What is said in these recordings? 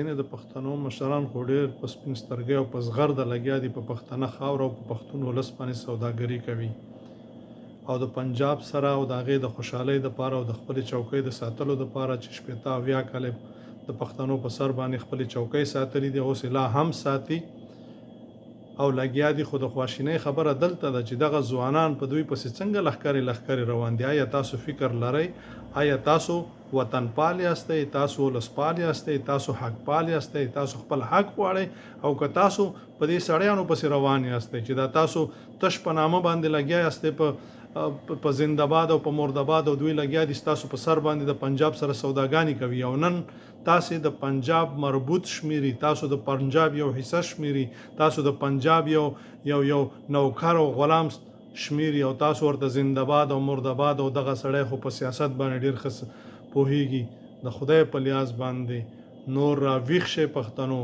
ځینې د پښتنو مشران خو ډېر په سپین سترګۍ او په زغرده لګیا دي په پښتنه خاوره او په پښتون ولس باندې سوداګري کوي او د پنجاب سره او د هغې د خوشحالۍ د پاره او د خپلې چوکۍ د ساتلو د پاره چې 60 70 کاله د پښتنو په سر باندې خپلې چوکۍ ساتلې دي، اوس یې لا هم ساتي او لګیا دي. خو د خواشینۍ خبره دلته ده چې دغه ځوانان په دوی پسې څنګه لښکرې لښکرې روان دي؟ آیا تاسو فکر لرئ؟ آیا تاسو وطنپال یاستئ؟ تاسو ولسپال یاستئ؟ تاسو حقپال یاستئ؟ تاسو خپل حق غواړئ او که تاسو په دې سړیانو پسې روان یاستئ چې دا تاسو تش په نامه باندې لګیا یاستئ په زنده باد او په مرده باد، او دوی لګیا دي ستاسو په سر باندې د پنجاب سره سوداګانې کوي، او نن تاسې د پنجاب مربوط شمیري، تاسو د پنجاب یو حصه شمیري، تاسو د پنجاب یو یو یو نوکر او غلام شمیري، او تاسو ورته زنده باد او مرده باد او دغه سړی خو په سیاست باندې ډیر ښه پوهیږي. د خدای په لیاز باندې نور را ویښ شئ پښتنو،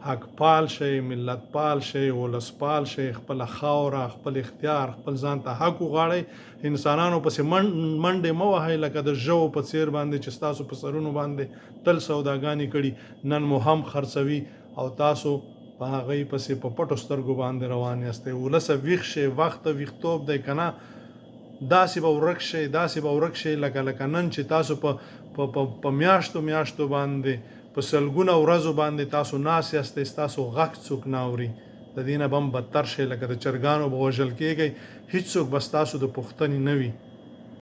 حق پال شئ، ملت پال شئ، ولس پال شئ، خپله خاوره، خپل اختیار، خپل ځان ته حق وغواړئ. انسانانو پسې منډې مه وهئ لکه د ژوو په څیر باندې چې ستاسو په سرونو باندې تل سوداګانې کړي، نن مو هم خرڅوي او تاسو په هغوی پسې په پټو سترګو باندې روان یاستئ. ولسه ویښ شئ، وخت د ویښتوب دی، که نه داسې به ورک شئ، داسې به ورک شئ لکه نن چې تاسو په میاشتو میاشتو باندې، په سلګونه ورځو باندې تاسو ناست یاستئ، ستاسو غږ څوک نه اوري. د دې نه به هم بدتر شئ، لکه د چرګانو به وژل کېږئ، هیڅوک به ستاسو د پوښتنې نه وي.